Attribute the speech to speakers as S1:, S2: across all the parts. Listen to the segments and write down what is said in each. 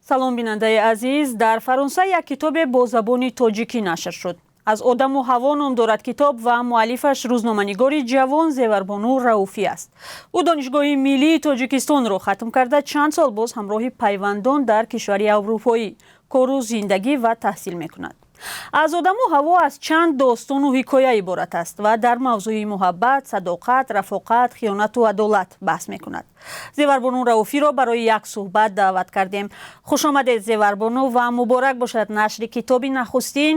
S1: Салом, бинандаи азиз. Дар Фаронса як китобе бо забони тоҷикӣ нашр шуд. «Аз одаму Ҳаво» ном дорад китоб ва муаллифаш рӯзноманигори ҷавон Зеварбону Рауфӣ аст. Ӯ Донишгоҳи миллии Тоҷикистонро хатм карда, чанд сол боз ҳамроҳи пайвандон дар кишвари аврупоӣ кору зиндагӣ ва таҳсил мекунад. «Аз одаму Ҳаво» аз чанд достону ҳикоя иборат аст ва дар мавзӯи муҳаббат, садоқат, рафоқат, хиёнату адолат баҳс мекунад. Зеварбону Рауфиро барои як суҳбат даъват кардем. Хушомадед, Зеварбону, ва муборак бошад нашри китоби нахустин.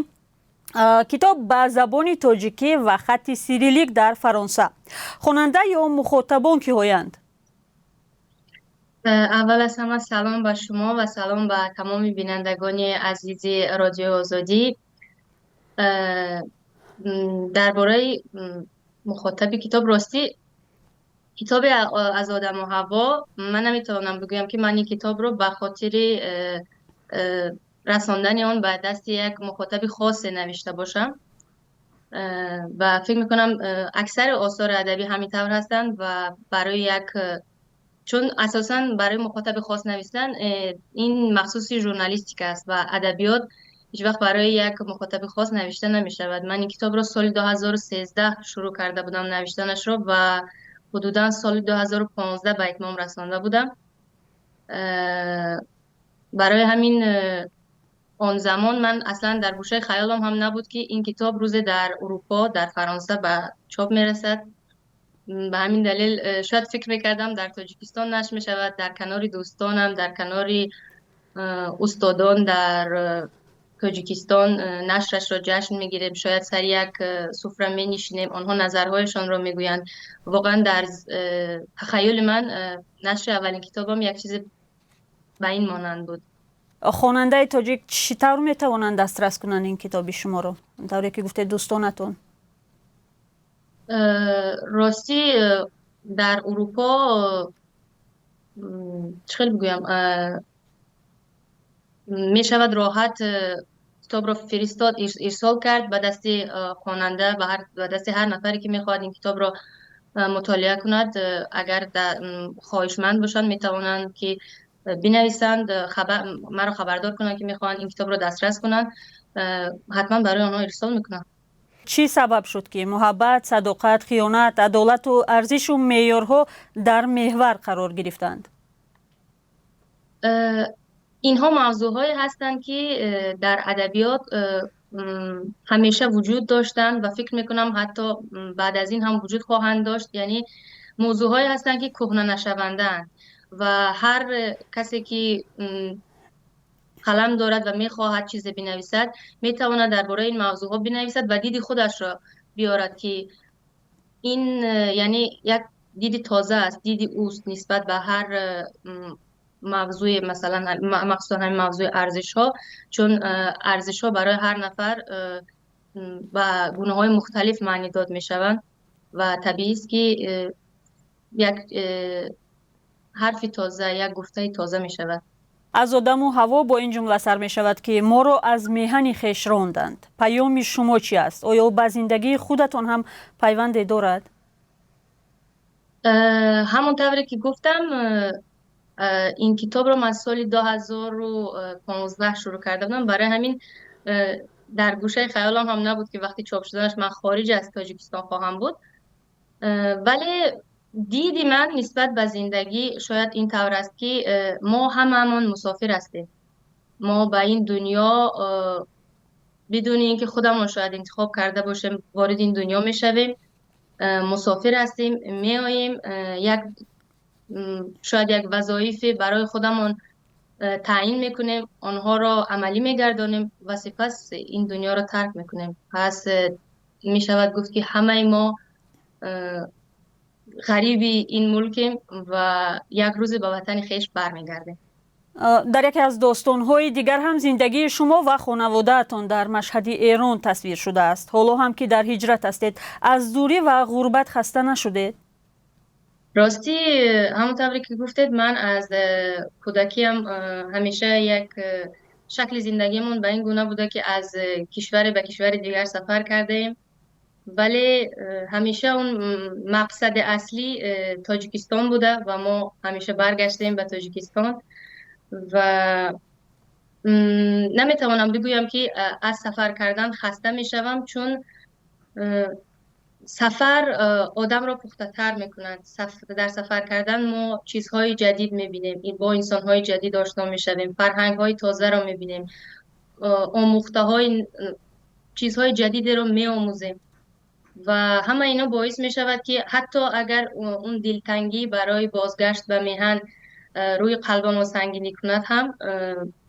S1: Китоб ба забони тоҷикӣ ва хатти сирилик дар Фаронса. Хонанда ё мухотабон киҳоянд?
S2: Аввал аз ҳама салом ба шумо ва салом ба тамоми бинандагони азизи Радиои Озодӣ. Дар бораи мухотаби китоб, ростӣ, китоби «Аз одаму Ҳаво», ман наметавонам бигӯям, ки ман ин китобро ба хотири расондани он ба дасти як мухотаби хосе навишта бошам ва фикр мекунам, аксари осори адабӣ ҳамин тавр ҳастанд ва барои як, чун асосан барои мухотаби хос навистан ин махсуси журналистика аст ва адабиёт ҳеҷ вақт барои як мухотаби хос навишта намешавад. Ман ин китобро соли 2013 шурӯъ карда будам навиштанашро ва ҳудудан соли 2015 ба итмом расонда будам. Барои ҳамин он замон ман аслан дар гӯшаи хаёлам ҳам набуд, ки ин китоб рӯзе дар Урупо, дар Фаронса ба чоп мерасад. Ба ҳамин далел шояд фикр мекардам, дар Тоҷикистон нашр мешавад, дар канори дӯстонам, дар канори устодон дар Тоҷикистон нашрашро ҷашн мегирем, шояд сари як суфра менишинем, онҳо назарҳояшонро мегӯянд. Воқеан, дар тахайюли ман нашри аввалин китобам як чизе ба ин монанд буд.
S1: Хонандаи тоҷик чӣ тавр метавонанд дастрас кунанд ин китоби шуморо, тавре ки гуфтед, дӯстонатон?
S2: Ростӣ, дар Урупо, чӣ хел бигӯям, мешавад роҳат китобро фиристод, ирсол кард ба дасти хонанда, ба дасти ҳар нафаре, ки мехоҳад ин китобро мутолиа кунад. Агар хоҳишманд бошанд, метавонанд, ки бинависанд, маро хабардор кунанд, ки мехоҳанд ин китобро дастрас кунанд. Ҳатман барои онҳо ирсол мекунам.
S1: Чӣ сабаб шуд, ки муҳаббат, садоқат, хиёнат, адолату арзишу меъёрҳо дар меҳвар қарор гирифтанд?
S2: Инҳо мавзӯъҳое ҳастанд, ки дар адабиёт ҳамеша вуҷуд доштанд ва фикр мекунам, ҳатто баъд аз ин ҳам вуҷуд хоҳанд дошт. Яъне мавзӯъҳое ҳастанд, ки кӯҳна нашавандаанд ва ҳар касе, ки қалам дорад ва мехоҳад чизе бинависад, метавонад дар бораи ин мавзӯъҳо бинависад ва диди худашро биёрад, ки ин яъне як диди тоза аст, диди ӯст нисбат ба ҳар мавзӯе, масалан, махсусан ҳамин мавзӯи арзишҳо, чун арзишҳо барои ҳар нафар ба гунаҳои мухталиф маънӣ дод мешаванд ва табиист, ки як ҳарфи тоза, як гуфтаи тоза мешавад.
S1: «Аз одаму Ҳаво» бо ин ҷумла сар мешавад, ки моро аз меҳани хеш ронданд. Паёми шумо чи аст? Оё ба зиндагии худатон ҳам пайванде дорад?
S2: Ҳамон тавре ки гуфтам, ин китобро ман соли 2015 шурӯъ карда будам. Барои ҳамин дар гӯшаи хаёлам ҳам набуд, ки вақти чоп шуданаш ман хориҷ аз Тоҷикистон хоҳам буд. Вале диди ман нисбат ба зиндагӣ шояд ин тавр аст, ки мо ҳамаамон мусофир ҳастем. Мо ба ин дунё бидуни ин ки худамон шояд интихоб карда бошем, вориди ин дунё мешавем. Мусофир ҳастем, меоем, як шояд як вазоифе барои худамон таъин мекунем, онҳоро амалӣ мегардонем ва сипас ин дунёро тарк мекунем. Пас мешавад гуфт, ки ҳамаи мо ғариби ин мулкем ва як рӯзе ба ватани хеш бармегардем.
S1: Дар яке аз достонҳои дигар ҳам зиндагии шумо ва хонаводаатон дар Машҳади Эрон тасвир шудааст. Ҳоло ҳам ки дар ҳиҷрат ҳастед, аз дурӣ ва ғурбат хаста нашудед?
S2: Ростӣ, ҳамон тавре ки гуфтед, ман аз кӯдакиам ҳамеша як шакли зиндагиамон ба ин гуна буда, ки аз кишваре ба кишвари дигар сафар кардаем, вале ҳамеша он мақсади аслӣ Тоҷикистон буда ва мо ҳамеша баргаштем ба Тоҷикистон ва Наметавонам бигӯям, ки аз сафар кардан хаста мешавам, чун сафар одамро пухтатар мекунад. Дар сафар кардан мо чизҳои ҷадид мебинем, бо инсонҳои ҷадид ошно мешавем, фарҳангҳои тозаро мебинем, омӯхтаҳои чизҳои ҷадидеро меомӯзем ва ҳама ино боис мешавад, ки ҳатто агар он дилтангӣ барои бозгашт ба меҳан рӯи қалбамон сангинӣ кунад ҳам,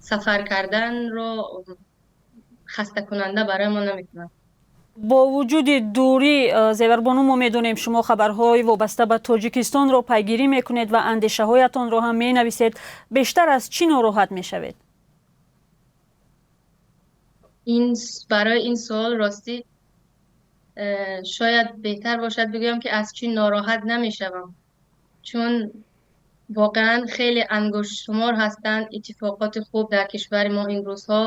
S2: сафар карданро хастакунанда барои мо намекунад.
S1: Бо вуҷуди дурӣ, Зеварбону, мо медонем, шумо хабарҳои вобаста ба Тоҷикистонро пайгирӣ мекунед ва андешаҳоятонро ҳам менависед. Бештар аз чӣ нороҳат мешавед?
S2: Ин барои ин суол ростӣ шояд беҳтар бошад бигӯям, ки аз чӣ нороҳат намешавам, чун воқеан хеле ангуштшумор ҳастанд иттифоқоти хуб дар кишвари мо ин рӯзҳо,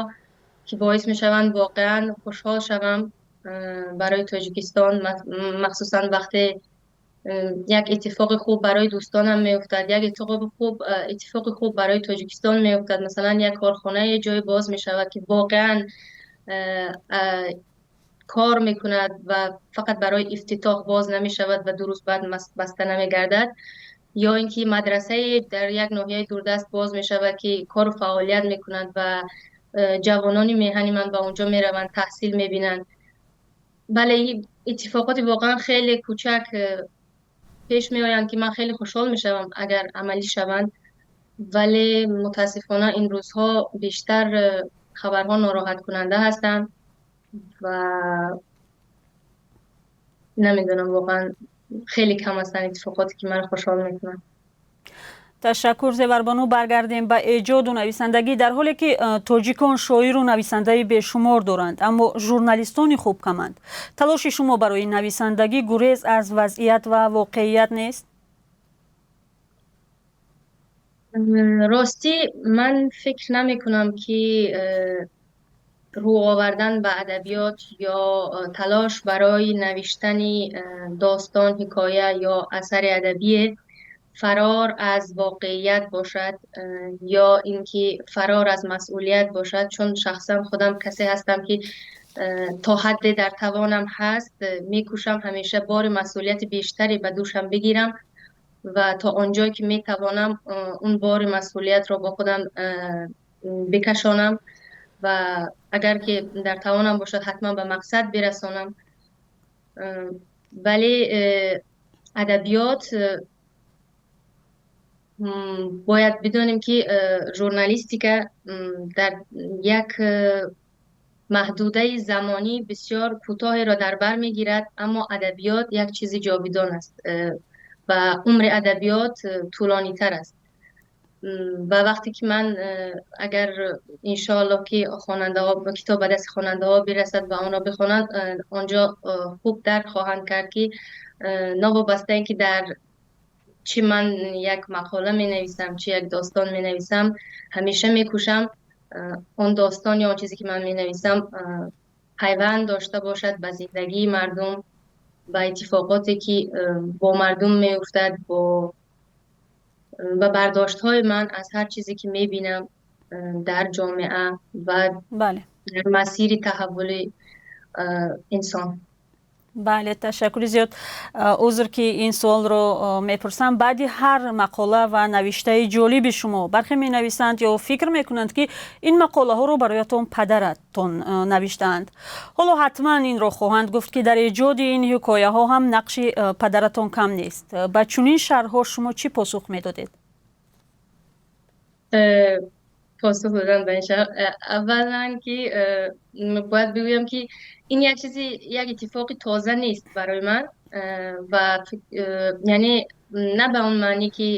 S2: ки боис мешаванд воқеан хушҳол шавам барои Тоҷикистон. Махсусан вақте як иттифоқи хуб барои дӯстонам меуфтад, як иттифоқи хуб барои Тоҷикистон меуфтад, масалан, як корхонае ҷое боз мешавад, ки воқеан кор мекунад ва фақат барои ифтитоҳ боз намешавад ва 2 рӯз баъд баста намегардад, ё ин ки мадрасае дар як ноҳияи дурдаст боз мешавад, ки кору фаъолият мекунад ва ҷавонони меҳани ман ба онҷо мераванд, таҳсил мебинанд. Бале, иттифоқоти воқеан хеле кӯчак пеш меоянд, ки ман хеле хушҳол мешавам, агар амалӣ шаванд. Вале мутаассифона ин рӯзҳо бештар хабарҳо нороҳаткунанда ҳастанд ва намедонам, воқеан хеле кам ҳастанд иттифоқоте, ки маро хушҳол мекунанд.
S1: Ташаккур, Зеварбону. Баргардем ба эҷоду нависандагӣ. Дар ҳоле ки тоҷикон шоиру нависандаи бешумор доранд, аммо журналистони хуб каманд. Талоши шумо барои нависандагӣ гурез аз вазъият ва воқеият нест?
S2: Ростӣ, ман фикр намекунам, ки рӯ овардан ба адабиёт ё талош барои навиштани достон, ҳикоя ё асари адабие фарор аз воқеият бошад ё ин ки фарор аз масъулият бошад, чун шахсан худам касе ҳастам, ки то ҳадде дар тавонам ҳаст, мекӯшам ҳамеша бори масъулияти бештаре ба дӯшам бигирам ва то он ҷое ки метавонам, он бори масъулиятро бо худам бикашонам ва агар ки дар тавонам бошад, ҳатман ба мақсад бирасонам. Вале адабиёт, бояд бидонем, ки журналистика дар як маҳдудаи замонӣ бисёр кӯтоҳеро дар бар мегирад, аммо адабиёт як чизи ҷовидон аст ва умри адабиёт тӯлонитар аст. Ва вақте ки ман, агар иншоаллоҳ ки хонандаҳо, китоб ба дасти хонандаҳо бирасад ва онро бихонанд, онҷо хуб дарк хоҳанд кард, ки новобаста ин ки дар чӣ ман як мақола менависам, чӣ як достон менависам, ҳамеша мекӯшам он достон ё он чизе, ки ман менависам, пайванд дошта бошад ба зиндагии мардум, ба иттифоқоте, ки бо мардум меуфтад, бо ба бардоштҳои ман аз ҳар чизе, ки мебинам дар ҷомеа ва дар масири таҳаввули инсон.
S1: Бале, ташаккури зиёд. Узр, ки ин суолро мепурсам. Баъди ҳар мақола ва навиштаи ҷолиби шумо бархе менависанд ё фикр мекунанд, ки ин мақолаҳоро бароятон падаратон навиштаанд. Ҳоло ҳатман инро хоҳанд гуфт, ки дар эҷоди ин ҳикояҳо ҳам нақши падаратон кам нест. Ба чунин шарҳҳо шумо чӣ посух медодед?
S2: Посух додан ба ин шарҳ, аввалан ки бояд бигӯям, ки ин як чизи, як иттифоқи тоза нест барои ман ва яъне на ба он маъне, ки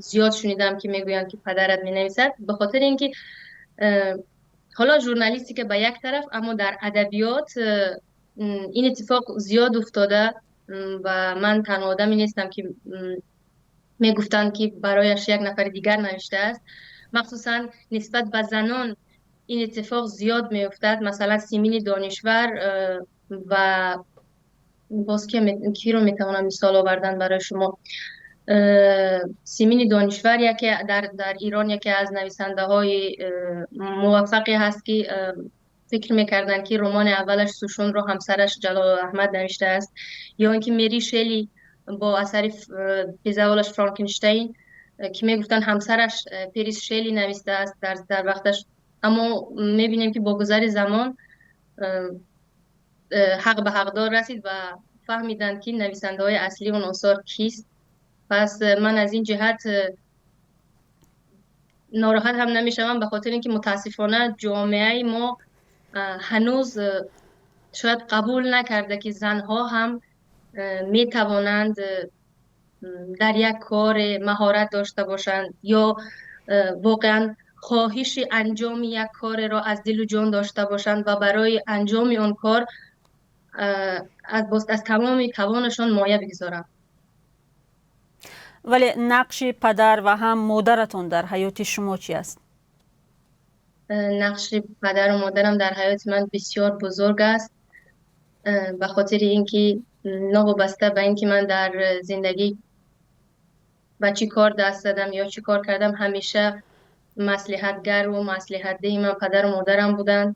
S2: зиёд шунидам, ки мегӯянд, ки падарат менависад, ба хотири ин ки ҳоло журналистика ба як тараф, аммо дар адабиёт ин иттифоқ зиёд уфтода ва ман танҳо одаме нестам, ки мегуфтанд, ки барояш як нафари дигар навиштааст. Махсусан нисбат ба занон ин иттифоқ зиёд меуфтад. Масалан, Симини Донишвар ва боз киро метавонам мисол овардан барои шумо? Симини Донишвар яке дар Эрон яке аз нависандаҳои муваффақе ҳаст, ки фикр мекарданд, ки романи аввалаш Сушунро ҳамсараш Ҷалол Аҳмад навиштааст, ё инки Мери Шели бо асари безаволаш Франкенштейн, ки мегуфтанд ҳамсараш Перис Шели навиштааст дар вақташ. Аммо мебинем, ки бо гузари замон ҳақ ба ҳақдор расид ва фаҳмиданд, ки нависандаҳои аслии он осор кист. Пас ман аз ин ҷиҳат нороҳат ҳам намешавам, ба хотири инки мутаассифона ҷомеаи мо ҳанӯз шояд қабул накарда, ки занҳо ҳам метавонанд дар як кор маҳорат дошта бошанд ё воқеан хоҳиши анҷоми як корро аз дилу ҷон дошта бошанд ва барои анҷоми он кор аз тамоми тавонашон моя бигзоранд.
S1: Вале нақши падар ва ҳам модаратон дар ҳаёти шумо чӣ аст?
S2: Нақши падару модарам дар ҳаёти ман бисёр бузург аст, ба хотири инки новобаста ба инки ман дар зиндагӣ ба чӣ кор даст задам ё чӣ кор кардам, ҳамеша маслиҳатгар ва маслиҳатдиҳи ман падару модарам буданд.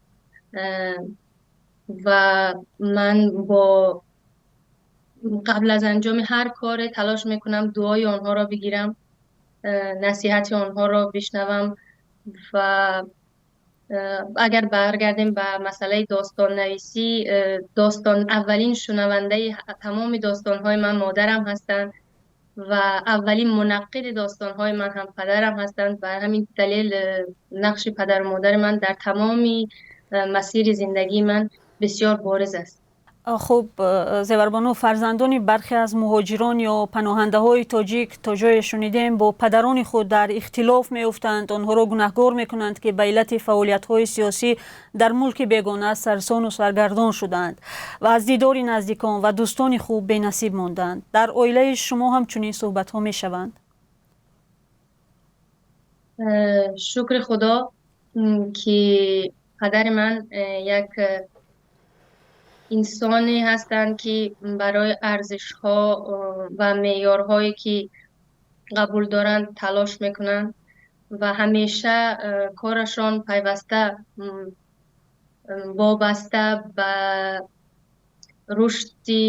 S2: Ва ман бо қабл аз анҷоми ҳар коре талош мекунам дуои онҳоро бигирам, насиҳати онҳоро бишнавам. Ва агар баргардем ба масъалаи достоннависӣ, достон аввалин шунавандаи тамоми достонҳои ман модарам ҳастанд ва аввалин мунаққиди достонҳои ман ҳам падарам ҳастанд. Ба ҳамин далел нақши падару модари ман дар тамоми масири зиндагии ман бисёр борз аст.
S1: Хуб, Зеварбону, фарзандони бархе аз муҳоҷирон ё паноҳандаҳои тоҷик, то ҷое шунидем, бо падарони худ дар ихтилоф меуфтанд, онҳоро гунаҳгор мекунанд, ки ба иллати фаъолиятҳои сиёсӣ дар мулки бегона сарсону саргардон шудаанд ва аз дидори наздикон ва дӯстони хуб бенасиб монданд. Дар оилаи шумо ҳам чунин суҳбатҳо мешаванд?
S2: Шукри Худо, ки падари ман як инсоне ҳастанд, ки барои арзишҳо ва меъёрҳое ки қабул доранд талош мекунанд ва ҳамеша корашон пайваста вобаста ба рушди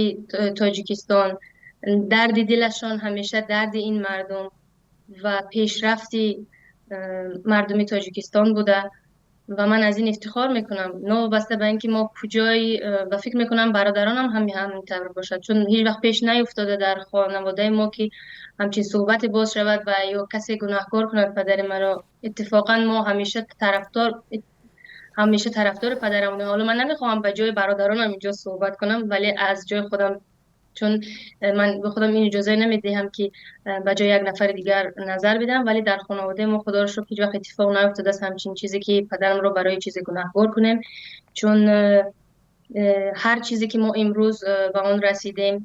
S2: Тоҷикистон, дарди дилашон ҳамеша дарди ин мардум ва пешрафти мардуми Тоҷикистон буда ва ман аз ин ифтихор мекунам. Новобаста ба инки мо куҷои, ва фикр мекунам бародаронам ҳам ҳамин тавр бошад, чун ҳеҷ вақт пеш наёфтода дар хонаводаи мо, ки ҳамчин суҳбате боз шавад ва ё касе гунаҳкор кунад падари маро. Иттифоқан мо ҳамеша тарафдори падарам будем. Ҳоло ман намехоҳам ба ҷои бародаронам инҷо суҳбат кунам, вале аз ҷои худам, чун ман ба худам ин иҷоза намедиҳам, ки ба ҷои як нафари дигар назар бидам, вале дар хонаводаи мо, худоро шукр, ҳеҷ вақт иттифоқ наёфтадааст ҳамчин чизе, ки падарамро барои чизе гунаҳкор кунем, чун ҳар чизе ки мо имрӯз ба он расидем,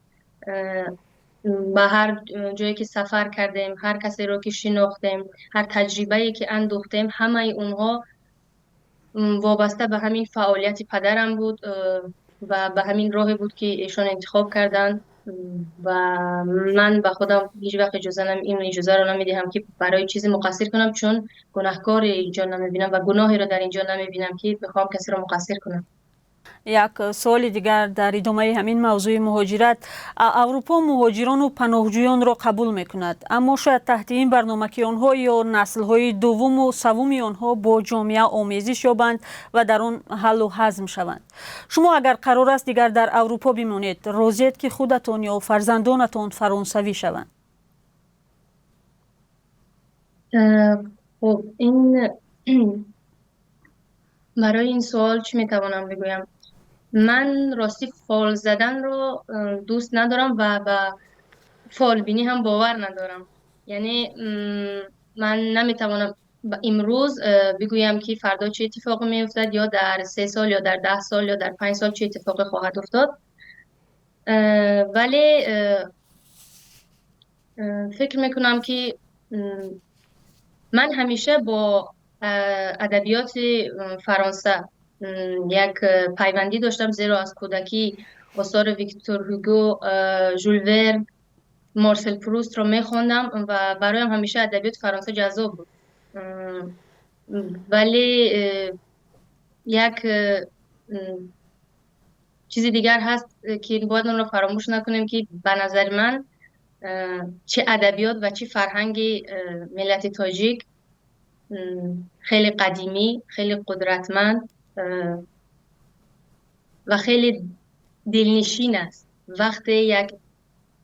S2: ба ҳар ҷое ки сафар кардем, ҳар касеро ки шинохтем, ҳар таҷрибае ки андӯхтем, ҳамаи онҳо вобаста ба ҳамин фаъолияти падарам буд ва ба ҳамин роҳе буд, ки эшон интихоб карданд. Ва ман ба худам ҳеҷ вақт ин иҷозаро намедиҳам, ки барои чизе муқассир кунам, чун гунаҳкоре инҷо намебинам ва гуноҳеро дар инҷо намебинам, ки бихоҳам касеро муқассир кунам.
S1: Як суоли дигар дар идомаи ҳамин мавзӯи муҳоҷират. Аврупо муҳоҷирону паноҳҷӯёнро қабул мекунад, аммо шояд таҳти ин барнома, ки онҳо ё наслҳои дуввуму саввуми онҳо бо ҷомеа омезиш ёбанд ва дар он ҳаллу ҳазм шаванд. Шумо агар қарор аст дигар дар Аврупо бимонед, розиед, ки худатон ё фарзандонатон фаронсавӣ шаванд?
S2: Хуб, ин барои ин суол чӣ метавонам бигӯям? Ман рости фол заданро дӯст надорам ва ба фолбинӣ ҳам бовар надорам. Яъне ман наметавонам имрӯз бигӯям, ки фардо чӣ иттифоқе меафтад ё дар 3 сол ё дар 10 сол ё дар 5 сол чӣ иттифоқе хоҳад афтод. Вале фикр мекунам, ки ман ҳамеша бо адабиёти Фаронса як пайвандӣ доштам, зеро аз кӯдакӣ осори Виктор Ҳюго, Жюл Верн Марсел Прустро мехондам ва бароям ҳамеша адабиёти Фаронса ҷаззоб буд. Вале як чизи дигар ҳаст, ки бояд онро фаромӯш накунем, ки ба назари ман чӣ адабиёт ва чӣ фарҳанги миллати тоҷик хеле қадимӣ, хеле қудратманд ва хеле дилнишин аст. Вақте як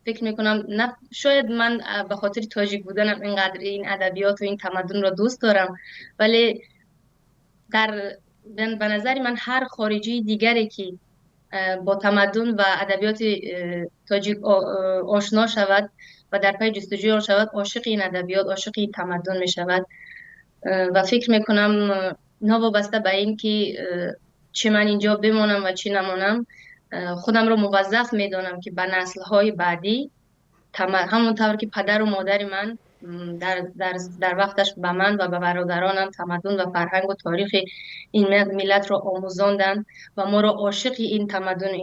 S2: фикр мекунам, шояд ман ба хотири тоҷик буданам инқадр ин адабиёт ва ин тамаддунро дӯст дорам, вале ба назари ман ҳар хориҷии дигаре ки бо тамаддун ва адабиёти тоҷик ошно шавад ва дар пайи ҷустуҷӯи он шавад, ошиқи ин адабиёт, ошиқи ин тамаддун мешавад. Ва фикр мекунам, новобаста ба ин ки чӣ ман инҷо бимонам ва чӣ намонам, худамро муваззаф медонам, ки ба наслҳои баъдӣ ҳамон тавр ки падару модари ман дар вақташ ба ман ва ба бародаронам тамаддун ва фарҳангу таърихи ин миллатро омӯзонданд ва моро ошиқи ин тамаддун,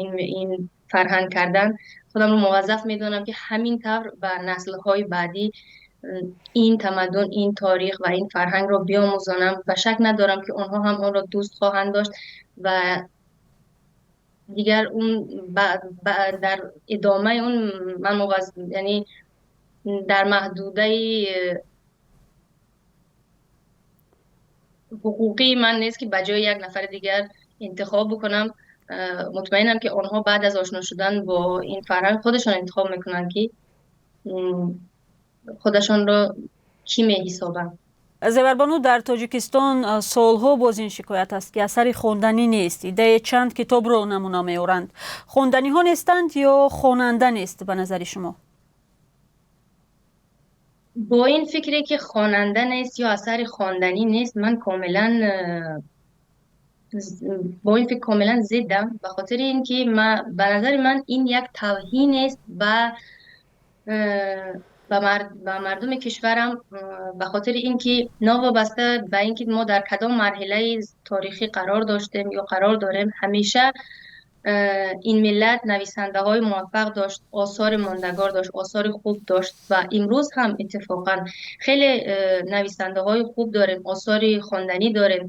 S2: ин фарҳанг карданд, худамро муваззаф медонам, ки ҳамин тавр ба наслҳои баъдӣ ин тамаддун, ин таърих ва ин фарҳангро биомӯзонам ва шак надорам, ки онҳо ҳам онро дӯст хоҳанд дошт ва дигар он дар идомаи он ман, яъне дар маҳдудаи ҳуқуқии ман нест, ки ба ҷои як нафари дигар интихоб бикунам. Мутмаинам, ки онҳо баъд аз ошно шудан бо ин фарҳанг худашон интихоб мекунанд, ки худашонро кӣ меҳисобанд.
S1: Зеварбону, дар Тоҷикистон солҳо боз ин шикоят аст, ки асари хонданӣ нест. Иддаи чанд китобро намуна меоранд. Хонданиҳо нестанд ё хонанда нест, ба назари шумо?
S2: Бо ин фикре, ки хонанда нест ё асари хонданӣ нест, ман комилан бо ин фикр комилан зиддам, ба хотири ин ки ба назари ман ин як тавҳин аст ба мардуми кишварам, ба хотири ин ки новобаста ба ин ки мо дар кадом марҳилаи таърихӣ қарор доштем ё қарор дорем, ҳамеша ин миллат нависандаҳои муваффақ дошт, осори мондагор дошт, осори хуб дошт ва имрӯз ҳам иттифоқан хеле нависандаҳои хуб дорем, осори хонданӣ дорем.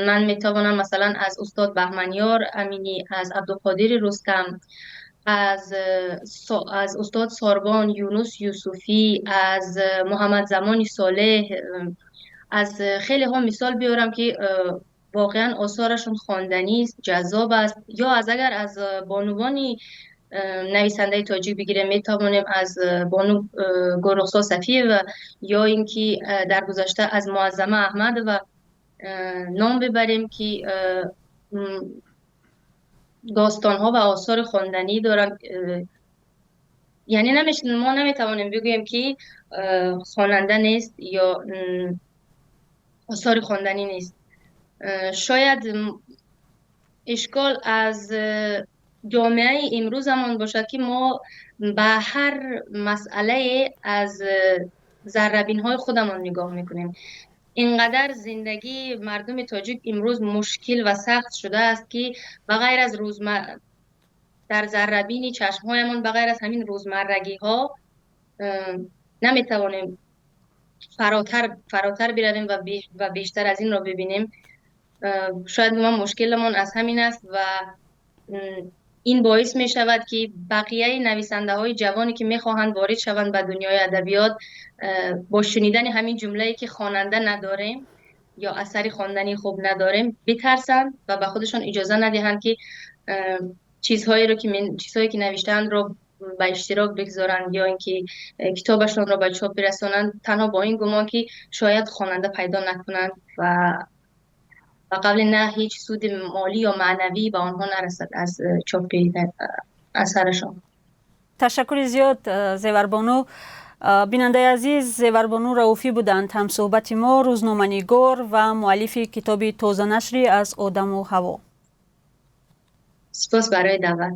S2: Ман метавонам масалан аз устод Баҳманёр Аминӣ, аз Абдуқодири Рустам, аз устод Сорбон, Юнус Юсуфӣ, аз Муҳаммадзамони Солеҳ, аз хелеҳо мисол биёрам, ки воқеан осорашон хонданист, ҷаззоб аст. Ё агар аз бонувони нависандаи тоҷик бигирем, метавонем аз бону Гулрухсо Сафиева ё ин ки дар гузашта аз Муаззама Аҳмадова ном бибарем, ки достонҳо ва осори хонданӣ доранд. Яъне мо наметавонем бигӯем, ки хонанда нест ё осори хонданӣ нест. Шояд ишкол аз ҷомеаи имрӯзамон бошад, ки мо ба ҳар масъалае аз заррабинҳои худамон нигоҳ мекунем. Инқадар зиндагии мардуми тоҷик имрӯз мушкил ва сахт шудааст, ки ба ғайр аз дар заррабини чашмҳоямон, ба ғайр аз ҳамин рӯзмаррагиҳо наметавонем фаротар биравем ва бештар аз инро бибинем. Шояд мо мушкиламон аз ҳамин аст ва ин боис мешавад, ки бақияи нависандаҳои ҷавоне, ки мехоҳанд ворид шаванд ба дунёи адабиёт, бо шунидани ҳамин ҷумлае, ки хонанда надорем ё асари хондании хуб надорем, битарсанд ва ба худашон иҷоза надиҳанд, ки чизҳое ки навиштаандро ба иштирок бигзоранд ё ин ки китобашонро ба чоп бирасонанд, танҳо бо ин гумон, ки шояд хонанда пайдо накунанд ва ба қавли на ҳеҷ суди молӣ ё маънавӣ ба онҳо нарасад аз чопи асарашон.
S1: Ташаккури зиёд, Зеварбону. Бинандаи азиз, Зеварбону Рауфӣ буданд ҳамсӯҳбати мо, рӯзноманигор ва муаллифи китоби тозанашрӣ «Аз одаму ҳаво».
S2: Сипос барои даъват.